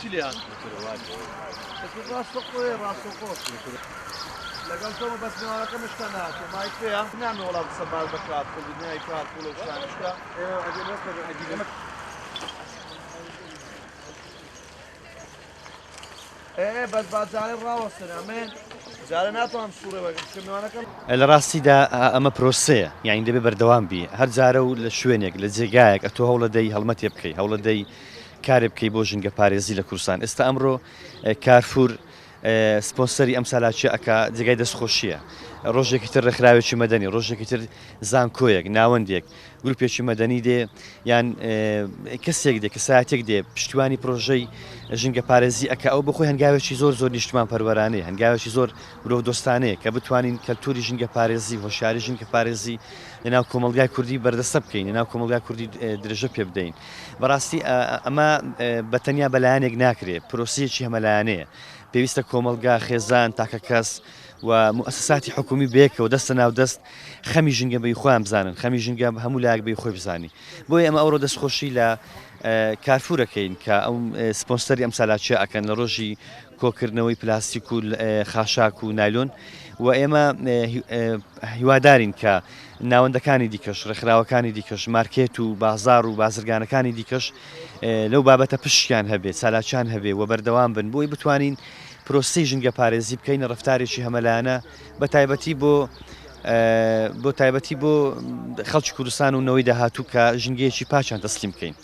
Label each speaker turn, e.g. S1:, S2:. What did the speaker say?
S1: چی لێهات؟ ڕاستەقۆیە ڕاستەقۆ لەگەڵ تۆمە بەس میوانەکەم هێشتا نەهاتووە مایک پێیە نامێ وەڵا قسە باس بە کارپوڵ دنیای کارپوڵ و شتانە شتە ئێ بەس با جارێ ڕاوەستن ئەمن جارێ ناتوانم سوڕێ بەگرم چونکە میوانەکەم.
S2: لە ڕاستیدا ئەمە پرۆسەیە یانی دەبێ بەردەوام بی هەر جارە و لە شوێنێک لە جێگایەک ئەتۆ هەوڵەدەی هەڵمەتێ بکەی هەوڵەدەی کارێ بکەی بۆ ژینگە پارێزی لە کوردستان ئێستا ئەمڕۆ کارفور سپۆنسەری ئەم چالاکیە ئەکا جێگای دەستخۆشیە ڕۆژێکی تر ڕێکخراوێکی مەدەنی ڕۆژێکی تر زانکۆیەک ناوەندێک گروپێکی مەدەنی دێ یان کەسێک دێ کەسایەتێک دێ پشتیوانی پرۆژەی ژینگە پارێزی ئەکا ئەو بەخۆی هەنگاوێکی زۆر زۆر نیشتمان پەروەرانەیە هەنگاوێکی زۆر مرۆڤ دۆستانەیە کە بتوانین کەلتوری ژینگە پارێزی هۆشیاری ژینگە پارێزی لەناو کۆمەڵگای کوردی بەردەستە بکەین لەناو کۆمەڵگای کوردی درێژە پێ بدەین بەڕاستی ئەمە بە تەنیا بە لایەنێک ناکرێ، پرۆسەیەکی هەمەلایەنەیە. پێویستە کۆمەڵگا، خێزان، تاکەکەس و موئەسەساتی حکوومی بەیەکەوە دەستە ناو دەست خەمی ژینگە بەی خۆیان بزانن، خەمی ژینگە هەموو لایەک بەی خۆی بزانی. بۆیە ئێمە ئەوڕۆ دەستخۆشی لە کارفور ئەکەین کە ئەو سپۆنسەری ئەم چالاکییە ئەکەن لە ڕۆژی کۆکردنەوەی پلاستیک و خاشاک و نایلۆن و ئێمە هیوادارین کە ناوەندەکانی دیکەش، ڕێکخراوەکانی دیکەش، مارکێت و بازاڕ و بازرگانەکانی دیکەش لەو بابەتە پشکیان هەبێ، چالاکیان هەبێ و بەردەوام بن بۆی بتوانین پرۆسەی ژینگەپارێزی بکەینە ڕەفتارێکی هەمەلایەنە بە تایبەتی بۆ بۆ تایبەتی بۆ خەڵکی کوردستان و نەوەی داهاتوو کە ژینگەیەکی پاکیان تەسلیم بکەین.